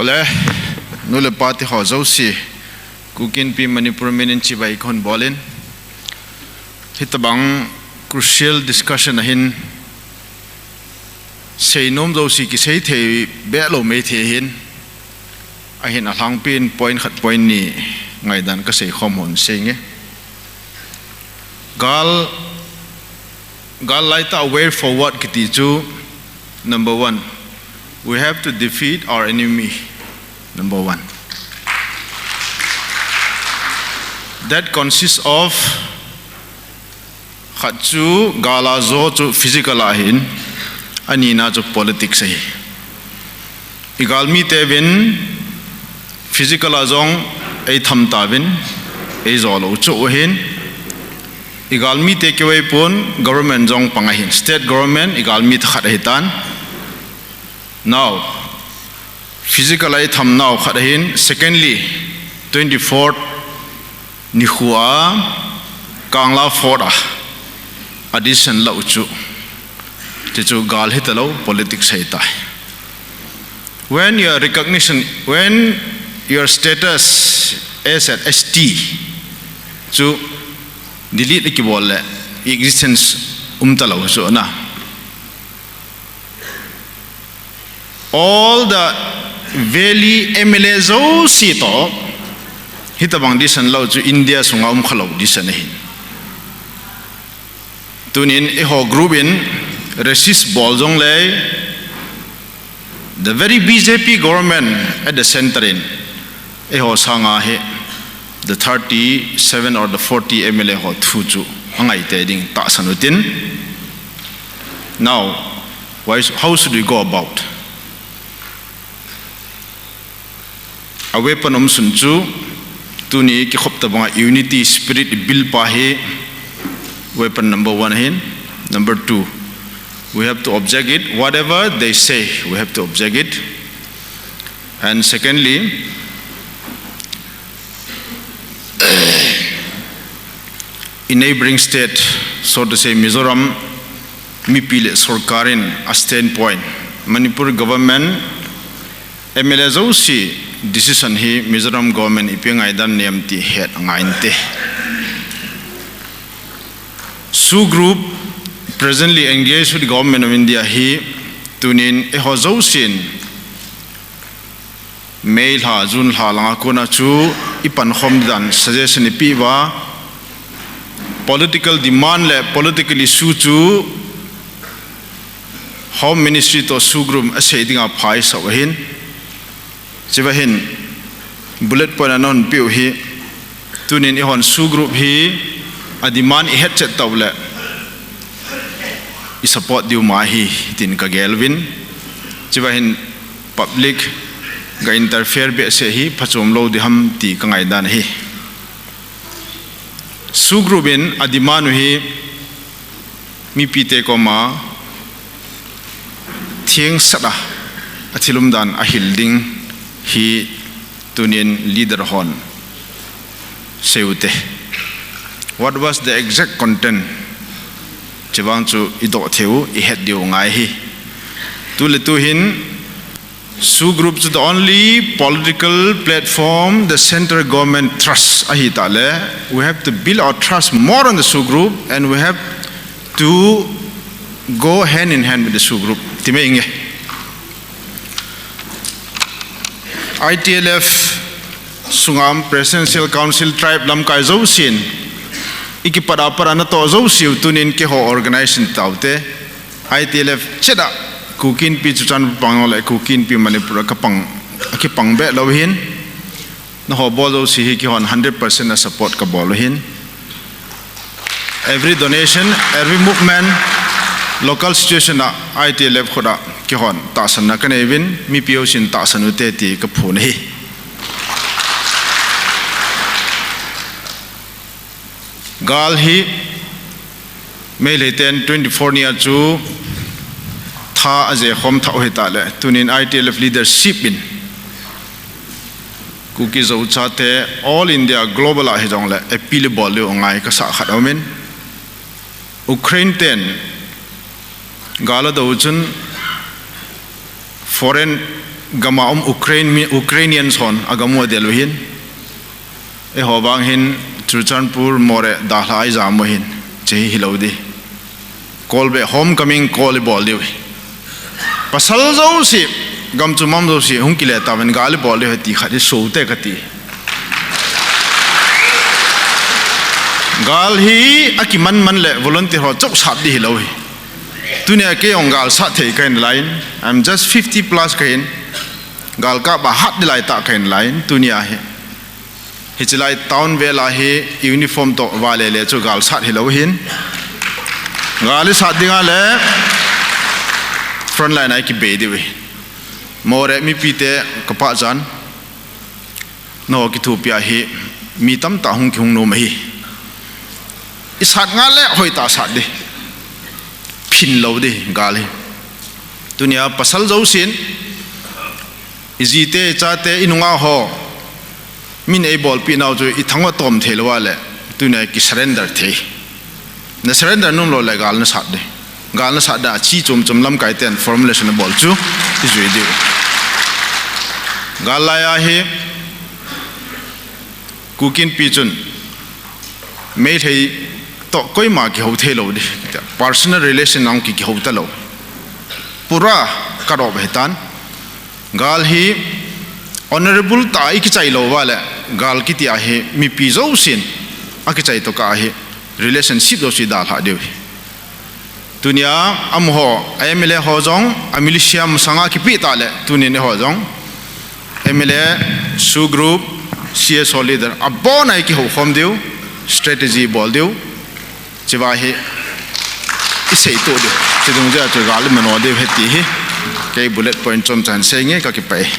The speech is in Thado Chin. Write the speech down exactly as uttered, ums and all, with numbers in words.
Ole, nu le pa te ho jouse, Kuki Inpi Manipur minin chibai kon bolin. Hitabang crucial discussion ahin, seinom jouse kisei thei be lou mei thei hin. Ahin alhangpin point khat point ni ngaidan kasei khom hon sei nge. Gal, gal laitah way forward kiti chu, number one, we have to defeat our enemy. Number one. That consists of khat chu gal a jo chu physical ahin, anina chu politics ahi. I galmi te vin physical a jong ei tham ta vin, ei jo lou chu ahin. I galmi te kivei pon government jong pang ahin, state government i galmi te khat ahi tan. Now, physical a i tham nau khat ahin, secondly, twenty-fourth nikho a, Kangla Fort a, a decision la u chu. Ti chu gal hita lou, politics hita. When your recognition, when your status as an S T chu delete kibol le, existence um ta lou chu na. All the valley M L A jouse toh, hitabang decision la u chu India sunga um kha lou decision ahin. Tunin eiho group in resist bol jong le, the very B J P government at the center in, eiho sanga hi, the thirty-seven or the forty M L A ho thu chu angai te ding tahsan u tin. Now, why, how should we go about? A weapon um sun chu, tuni kikhop tabanga unity spirit build pa hi weapon number one ahin. Number two, we have to object it. Whatever they say, we have to object it. And secondly, in neighboring state, so to say, Mizoram, mipi le sorkar in a standpoint, Manipur government, M L A jouse decision hi Mizoram government ipi ngaidan nem ti het ngai inte. SoO group presently engaged with the government of India hi tunin eiho jousen May lha, June lha langa kona chu ipan khom dan suggestion ipi uva, political demand le political issue chu Home Ministry toh SoO group asei dinga phai sau ahin. Chiva hin bullet point a non piu hi, tunin ihon SoO group hi a demand ihet chet tau le i support diu ma hi tin ka gel vin. Chiva hin public ga interfere behseh hi phachom lou di ham ti ka ngaidan ahi. SoO group in a demand u hi mipite koma theng sat a, a thil umdan a hil ding hi tunin leader hon sei u te. What was the exact content? Chivang chu i doh theu, i het diu ngai hi. Tu le tu hin SoO group chu the only political platform the central government trusts ahi ta le, we have to build our trust more on the SoO group and we have to go hand in hand with the SoO group. Ti mai nge. I T L F sungam Presidential Council tribe lamkai jousen, i kipat a pat a na toh jouseu tunin keiho organization tau te. I T L F cheda, Kuki Inpi Churachandpur pang le Kuki Inpi Manipur a ka pang, a kipang be lou hin. Na ho bol jouse hi keihon hundred percent na support ka bol u hin. Every donation, every movement, local situation a I T L F khut a keihon tahsan na ka nei vin, mipi jousen tahsan u te ti ka phon ahi. Gal hi May lha ten twenty-four ni a chu tha a je khom thau hi ta le, tunin I T L F leadership in Kuki Zo chate all India global a hi jong le appeal bol leu ngai ka sa khat om in, Ukraine ten gal a do chun foreign Gam a um Ukraine mi, Ukrainian hon agam u adel u hin. Eiho vang hin Churachandpur, Moreh dalha a ijam u hin. Hiche hi hilou ding. Kolbe homecoming kol ibol diu hi. Pasal jouse, gam chom um jouse, hung kile tauvin gal ibol diu hi ti khat hi soh te kati. Gal hi akiman man le volunteer ho chauh sat ding hilou hi. Tunia kei jong gal sat thei kahin lai in, I'm just fifty plus kahin, gal kap a hat ding lai tah kahin lai in, tunia hi. Hiche lai town vel a hi uniform toh vale le chu gal sat hilou hin. Gal isat ding a le frontline a ikibe diu hi. Moreh mipi te kapachat. Nangho kithopi a hi mi tamtah hung kihung nom ahi. Isat nga le hoitah sat ding. Phin lou ding gal hi. Tunia pasal jousen, ijite, ichate, inunga ho, min eibolpeh nau chu ithang uva tom thei lou a le, tunia ki surrender thei. Na surrender nom lou le gal nasat ding. Gal nasat ding a chi chom chom lamkai ten formulation abol chu ijui diu. Gal lai a hi Kuki Inpi chun Meitei toh koima kihou thei lou ding. Personal relation nang ki kihou talou. Pura cut off ahitan. Gal hi honorable tah a ikichai lou uva le, gal kiti a hi mipi jousen akichai tokah a hi relationship jouse dalha diu hi. Tunia amaho, a M L A ho jong, a militia masanga kipeh tah le, tunin eiho jong, M L A, S O W group, C S O leader, abon a ikihou khom diu, strategy bol diu, hiche va hi isei to diu, hiche dungjuia chu gal imano diu ahi ti hi, kei bullet point chomcha hin sei nge kakipah e.